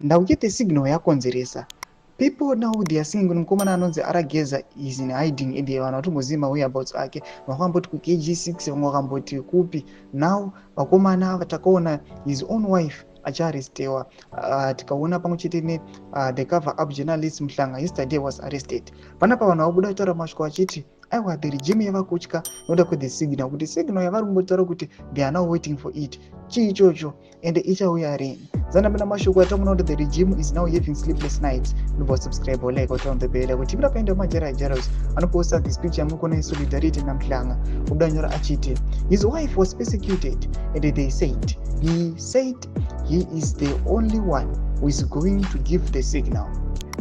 Ndauye the signal yakonzeresa. People now, they are saying kuti mukomana anonzi Arageza is in hiding, and vanhu vatombozivi mawhereabouts ake. Vakamboti kuKG6, vamwe vakamboti kupi. Now vakomana, takaona his own wife achiarrestewa, tikaona pamwe chete ne the cover up journalist Muhlanga yesterday was arrested. Panapa vanhu vabuda kutaura mashoko achiti aiwa, the regime yava kutya nokuda kwethe signal, kuti signal yavari kumbotaura kuti they are now waiting for it, chii ichocho, ende ichauya rini? Zanapinda mashoko atamuona kuti the regime is now having sleepless nights. Unobva subscribe, like, turn on the bell kuti tipira paenda. Majera Jaros anoposta this picture yamukona yesolidarity naMuhlanga, kubuda nyora achiti his wife was persecuted and they said, he said he is the only one who is going to give the signal.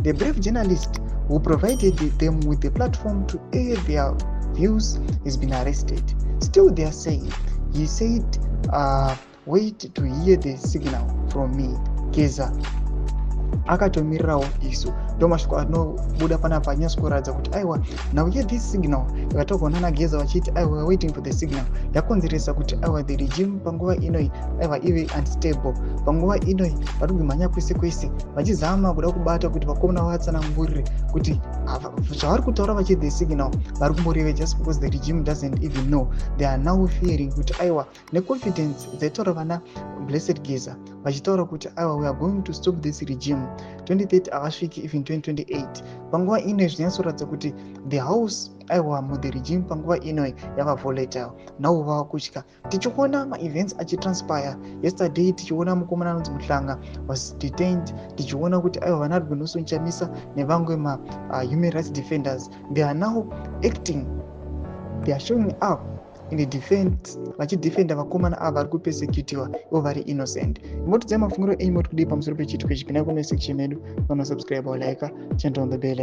The brave journalist who provided them with the platform to air their views has been arrested. Still they are saying, he said, "Wait to hear the signal from me." Geza akatomirirawo isu. Ndo mashoko anobuda panapa anyatso kuratidza kuti aiwa, now ye this signal yakataurwa nanaGeza vachiti aiwa, waiting for the signal, yakonzeresa kuti aiwa, the regime panguva inoi aiwa ive unstable. Panguva inoi vari kumhanya kwese kwese vachizama kuda kubata kuti vakomana vatsanangurire kuti zvavari kutaura vachiti the signal vari kumboreve, just because the regime doesn't even know. They are now fearing kuti aiwa, neconfidence dzaitaura vana Blessed Geza vachitaura kuti aiwa, we are going to stop this regime, 2030 havasviki, even 2028. Panguva ino zvinyatsoratidza kuti the house, aiwa, muthe regime panguva inoi yava volatile. Now vava kutya. Tichiona maevents achitranspire yesterday, tichiona mukomana anonzi Muhlanga was detained, tichiona kuti aiwa, vana Nelson Chamisa nevamwe mahuman rights defenders, they are now acting, they are showing up in the defense, vachidefenda vakomana ava vari kupersecutiwa ivo vari innocent. Imotidzai mafungiro enyu, moti kudii pamusoro pechiitiko ichi? Pinai comment section medu, vanosubscribe, like, turn on the bell.